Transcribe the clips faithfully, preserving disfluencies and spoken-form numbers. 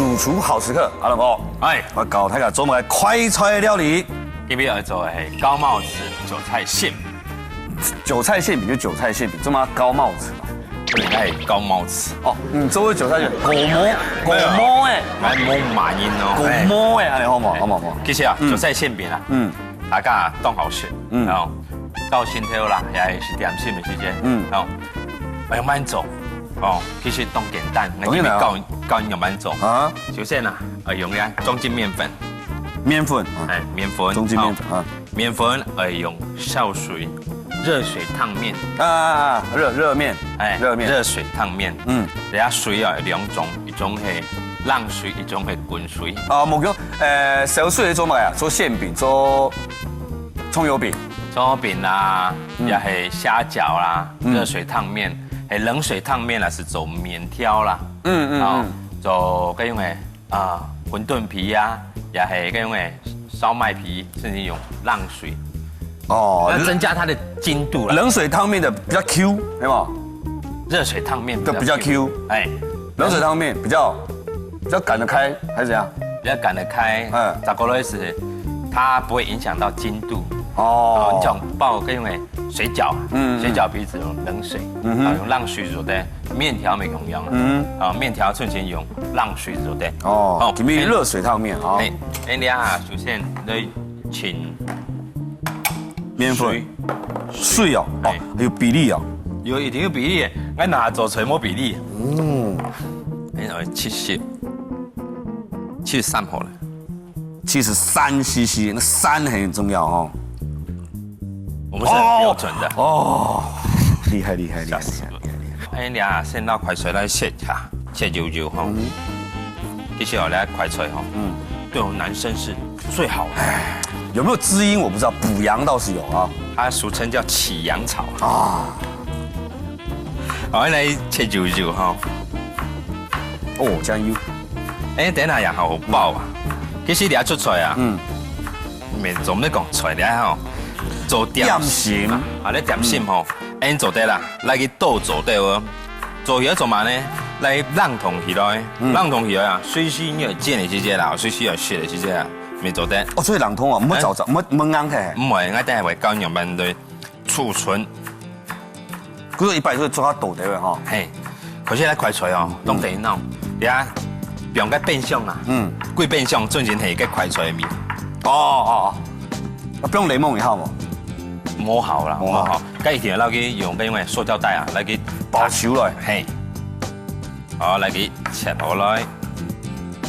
主廚好食客，阿龍哥，哎，𠊎教大家做麼个快菜料理。今日愛做个係高帽子韭菜餡餅。韭菜餡餅就韭菜餡餅，做麼个高帽子嘛？不能愛高帽子。哦，你做个韭菜餡，高帽，高帽哎，哎，無滿意哦。高帽哎，哎，好無？好無？好無？其實啊，韭菜餡餅啊，嗯，大家當好食，嗯，哦，到心頭啦，也係點心个時間，嗯，哦，愛慢慢做，哦，其實當簡單，𠊎今日教教你慢慢做啊。首先啊，愛用个中筋麵粉，麵粉，哎，麵粉，中筋麵粉啊，麵粉愛用燒水，熱水燙麵，啊，熱熱麵，哎，熱麵，熱水燙麵，嗯，等下水啊有兩種，一種係冷水，一種係滾水。啊，無錯，呃，燒水做麼个啊？做餡餅，做蔥油餅，蔥油餅啦，也係蝦餃啦，熱水燙麵，係冷水燙麵啦，係做麵條啦，嗯嗯嗯，做該種个啊，馄饨皮啊，也係該種个燒賣皮，甚至用冷水，哦，那增加它的筋度啦。冷水燙麵的比較Q，對嗎？熱水燙麵的比較Q，哎，冷水燙麵比較比較擀得開，還是怎樣？比較擀得開，嗯，咋个意思？它不會影響到筋度。哦，你像包該種个水餃，嗯，水餃皮子用冷水，嗯，啊，用冷水做个，麵條乜共樣，嗯，啊，麵條純淨用冷水做个。哦，哦，今日熱水燙麵啊。哎，哎，你啊，首先來請麵粉，水，水哦，哦，有比例哦，有一定有比例，𠊎拿做出來無比例。嗯，哎，七十，七十三好了。 七十三C C，那三很重要哦。我們是很標準的。哦，厲害厲害厲害厲害厲害厲害！哎，你啊，先拿快菜來切一下，切幼幼吼。其實哦，來快菜吼，嗯，對我們男生是最好的。有沒有滋陰我不知道，補陽倒是有啊。它俗稱叫起陽草啊。好，來切幼幼吼。哦，這樣幼。 哎，等下也好飽啊。其實你愛出菜啊，嗯，免總咧講出菜咧吼，做點心啊，啊，你點心吼，恁做得啦，來去倒做得哦。做起來做麼个呢？來冷凍起來，冷凍起來啊，隨時你愛煎个時節啦，隨時愛食个時節啊，乜做得。哦，所以冷凍啊，毋會燥燥，毋會毋會硬忒。毋會，𠊎等下會教你仰般來儲存。 可是一般就做較多个吼。嘿，可是來快菜哦，當得鬧，等下放个冰箱啊，嗯，歸冰箱準備係个快菜个味。哦哦哦，啊，放冷凍也好無？無效啦，無效。無效，該一定愛去用个用个塑膠袋啊，來去包起來。嘿，好，來去切好來。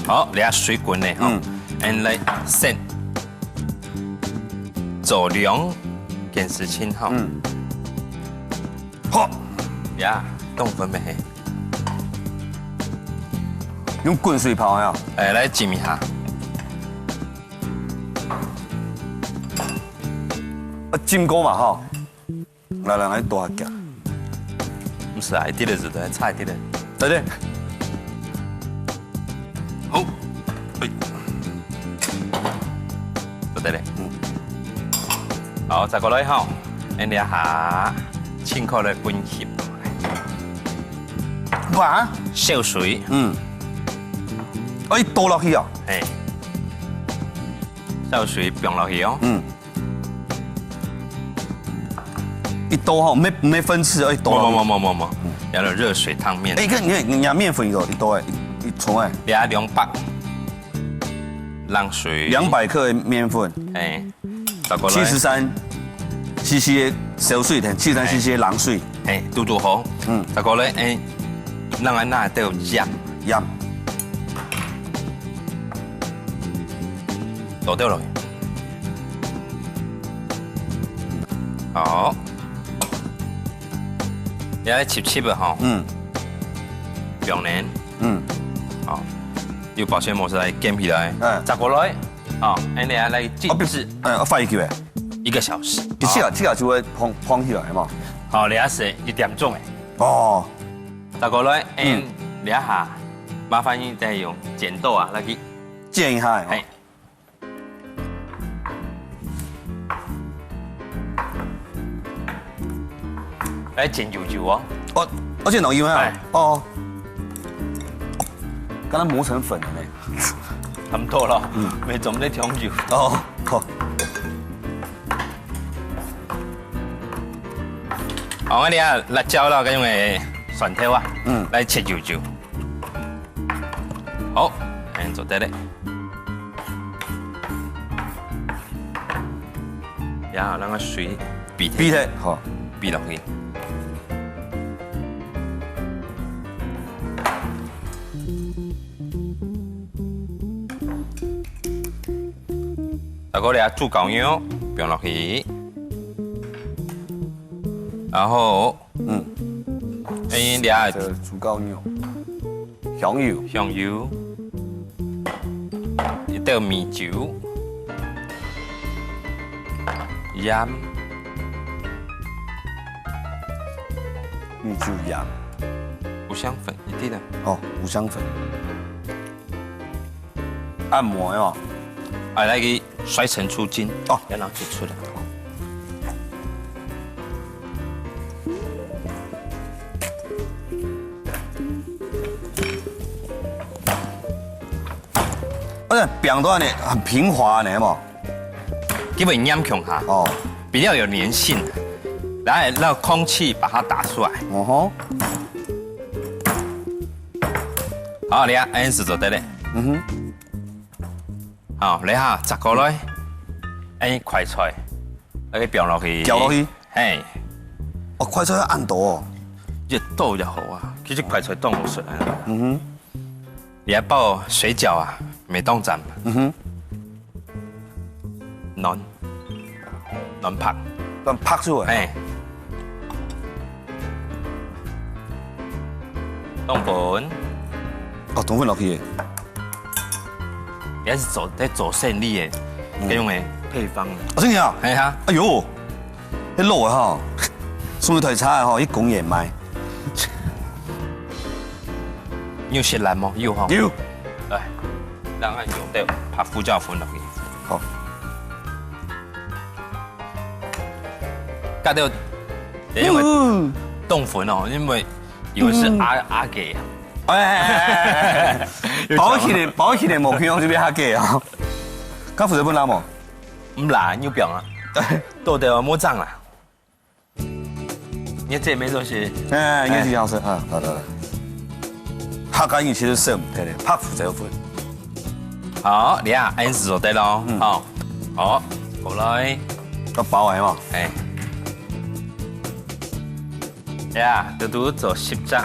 好，等下水滾咧吼，嗯，and來先做兩件事情吼。嗯。 好，呀，凍粉咩？用滾水泡呀。哎，來浸一下。啊，浸過嘛吼。來來來，多下加。毋係啊，一滴仔就得，差一滴仔。對對。好，嘿。 做得咧。嗯。好，再過來吼，恁這下切開來分級。哇，燒水。嗯。哎，倒落去哦。嘿。燒水放落去哦。嗯。一倒吼，毋係毋係粉絲，一倒落去。無無無無無無，要用熱水燙麵。哎，看你看人家麵粉有一倒哎，一一撮哎。你愛兩百。 冷水。兩百克个麵粉，哎，再過來。七十三C C个燒水，七十三C C个冷水。哎，堵堵好。嗯。再過來，哎，讓它那都有鹽。鹽。倒掉了。好。你愛切切个吼。嗯。放入。 嗯。好，有保鮮膜來捲起來，嗯。再過來，好，恁這下來靜置。哦，不是，嗯，要放幾久哎？一個小時。你這個，好。這個就會膨膨起來嘛。好，這下係一點鐘哎。哦。再過來，嗯。嗯，這下麻煩你再用剪刀啊，來去剪一下哦。嘿。 來剪幼幼哦。哦，而且弄幼啊。哎。哦。剛剛磨成粉了呢。差不多了，嗯，沒準備調酒。哦，好。好，𠊎這辣椒啦，跟用个蒜頭啊，嗯，來切幼幼。好，恁樣做得了。呀，讓它水逼忒，逼忒，好，逼落去。 大哥，你啊，豬絞肉放落去，然後，嗯，哎，你啊，這豬絞肉，香油，香油，一兜米酒，鹽，米酒鹽，五香粉一滴仔。哦，五香粉。 按摩哦。啊，來去摔成出筋，哦，要拿出出來。而且餅都很平滑呢，有無？基本黏共下，哦，比較有黏性，來讓空氣把它打出來。哦吼，好，你看，恁樣就做得了。嗯哼。 好，這下摘過來，恁樣快菜，來去放落去。攪落去。嘿。哦，快菜愛恁多哦。越多越好啊，其實快菜當好食啊。嗯哼。你還包水餃啊，乜當讚。嗯哼。卵，卵白。卵白出來。嘿。 冬粉。哦，冬粉落去。也是做，在做生理的，嗯，該用的配方的。哦，真的啊？哎呀，哎喲，那肉啊哈，送去台菜哈，一公也卖。你有雪蘭嗎？有哈。有。來，讓它有點白胡椒粉落去。好。 加掉，因為，嗯，冬粉哦，因為以為是阿，嗯，阿給啊。哎，哎，哎，哎，哎。包起來，包起來，無看到這邊阿給啊。剛負責不拿無？毋拿，你有表啊？對，對，對，莫這樣啦。 你這邊就是，哎，你這樣是，啊，好的，好的。客家人其實是很配的，白胡椒粉。好，你啊，恁樣做得咯，嗯，好，好，過來，要包完嘛？哎，呀，嘟嘟做十隻，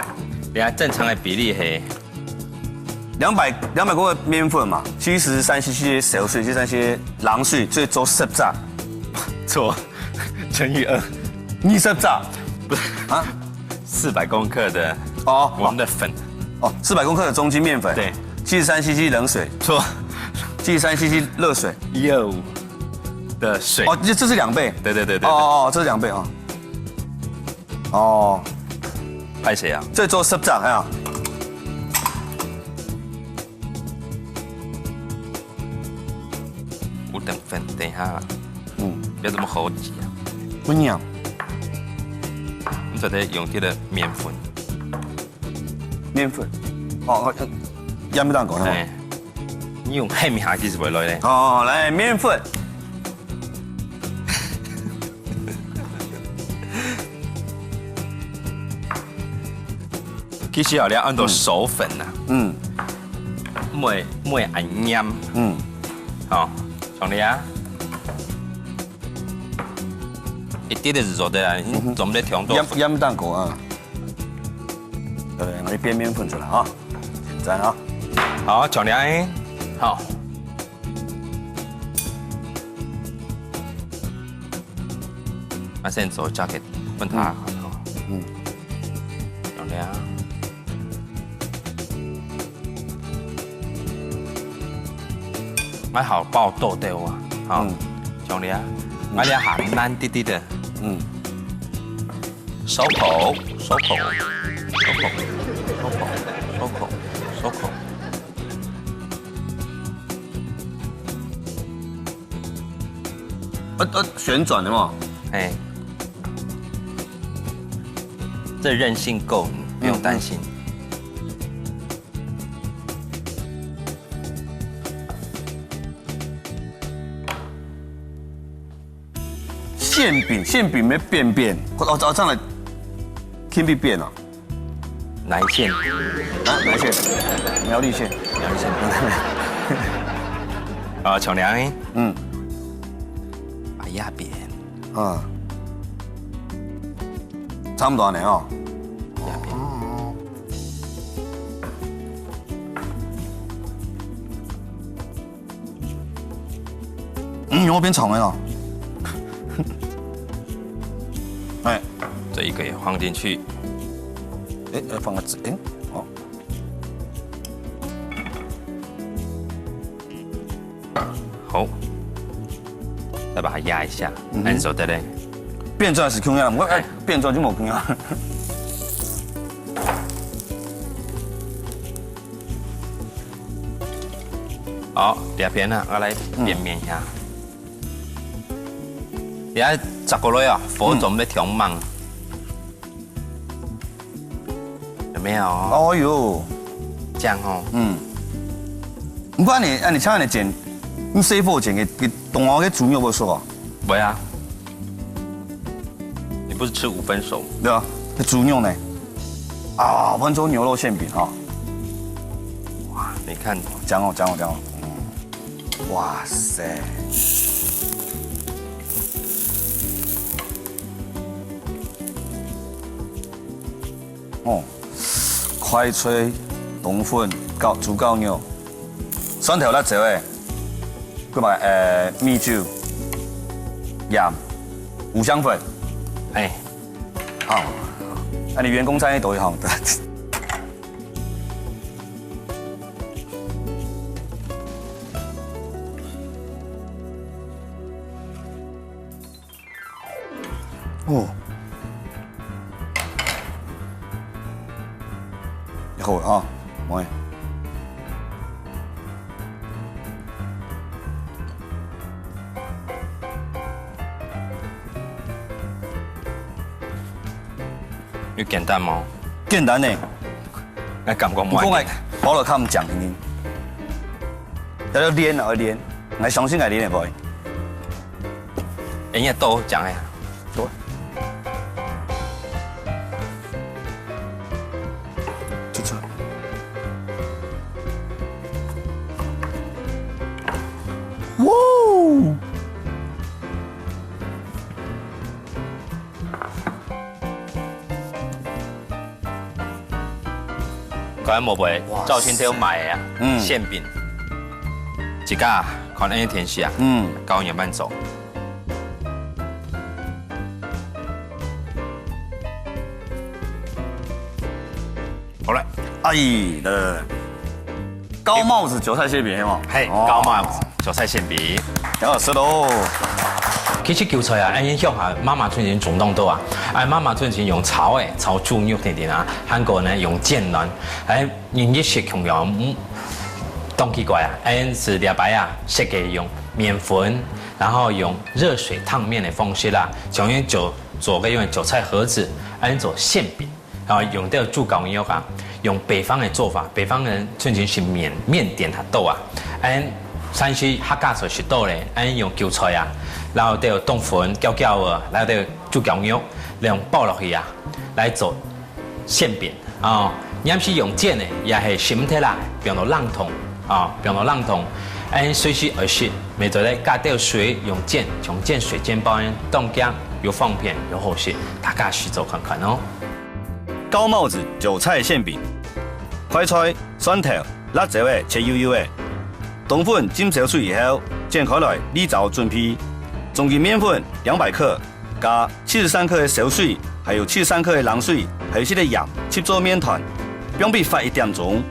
你啊，正常的比例係 兩百，兩百公克麵粉嘛，七十三 C C 的燒水，七十三 C C 冷水，所以做十隻。錯，乘以二。二十隻。不是，啊？四百公克的，哦，我們的粉。哦，四百公克的中筋麵粉。對。七十三 C C 冷水。錯。七十三 C C 熱水。一二五的水。哦，這，這是兩倍。對，對，對，對，對。哦，哦，哦，這是兩倍啊。 哦，歹勢啊。這做十隻啊。有等粉，等一下啦。嗯。不要這麼猴急啊。不要。你做得用這個麵粉。麵粉。哦，哦，也沒當講，哎。你用黑米還是會來咧？哦，來，麵粉。 其實啊，你愛按照手粉呐，嗯，毋會，毋會恁黏。嗯，好，像你啊，一滴滴就做得啦，你嗯哼，做毋得調做粉。鹽，鹽蛋糕啊。對，我一邊麵粉出來啊，現在啊。好，像你啊，好。 啊，先做加个分它，嗯，嗯，好，有了。還好包豆豆啊，好，嗯，像你啊，嗯，還要還慢滴滴的，嗯。 收口，收口，收口，收口，收口，收口。呃，呃，旋轉的嘛。哎，這韌性夠，你不用擔心。嗯，嗯。餡餅，餡餅無扁扁，哦，哦，這樣來，偏偏扁哦。哪一線？啊，哪一線？苗栗縣。苗栗縣。啊，重來。嗯。哎呀，扁。啊。差不多呢哦。哎呀，扁。 嗯，有變長了哦。哎，这一个也放进去。哎，要放个纸，哎，哦。好，再把它压一下，嗯哼。按手对嘞。变出来是空样，我哎，哎。变出来就没空样。好，两边呢，我来变面一下。你看炸过来啊，火总要调慢，有没有？哦哟，这样哦，嗯。不过你，啊，你像你煎，你細火煎个，个冻好个猪肉不错啊。不会啊，你不是吃五分熟？对啊，那猪肉呢？啊，温州牛肉馅饼哈。哇，你看，讲哦，讲哦，讲哦。嗯。 哇塞！哦，快脆、冬粉、高猪高肉、蒜头、辣椒诶，个嘛，呃，米酒、盐、五香粉。哎，好，那你员工餐一多一行的。 哦，好啊，喂。有简单吗？简单呢。 哎，感觉你讲个包了看讲听听。要要练啊，要练。我相信我练得会。哎，你多讲哎呀。对。出出。哇哦！ 看有無？哇塞。赵先生買个啊，嗯。馅餅，一家看恁樣天時啊，嗯。搞你慢走。好嘞。哎，来来来。 高帽子韭菜馅饼，嘿嘛？嘿，哦。高帽子韭菜馅饼。杨老师喽。其实韭菜啊，哎，乡下妈妈最近种当多啊，哎，妈妈最近用炒个，炒猪肉等等啊，还过呢用煎卵，哎，人一食共样，嗯，当奇怪啊，哎，是两摆啊，设计用面粉，然后用热水烫面的方式啦，像用韭，做个用韭菜盒子，哎，做馅饼。 啊，用到猪絞肉啊，用北方个做法，北方人曾經食麵，麵點較多啊。恁，但是客家菜食多咧，恁用韭菜啊，然後就冬粉攪攪啊，然後就豬絞肉，用包落去啊，來做餡餅。哦，若係用煎个，也係心忒啦，放到冷凍，哦，放到冷凍，恁隨時愛食，乜做得加兜水，用煎，像煎水煎包恁，當遽又方便又好食，大家試做看看哦。 高帽子韭菜餡餅，快菜、蒜頭、辣椒仔切幼幼仔，冬粉浸燒水以後，剪開來瀝燥準備。中筋麵粉兩百克，加七十三克个燒水，還有七十三克个冷水，還有一息仔鹽，煠做麵團，放畀發一點鐘。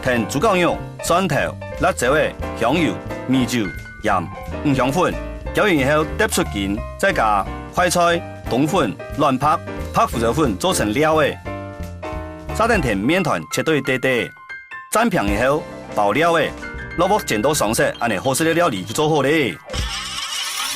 添豬絞肉、蒜頭、辣椒仔、香油、米酒、鹽、五香粉，攪勻以後㧹出筋，再加快菜、 冬粉、卵白、白胡椒粉做成料仔。續等添麵團切到一垤垤，展平以後包料仔，落鑊煎到上色，恁仔好食个料理就做好咧。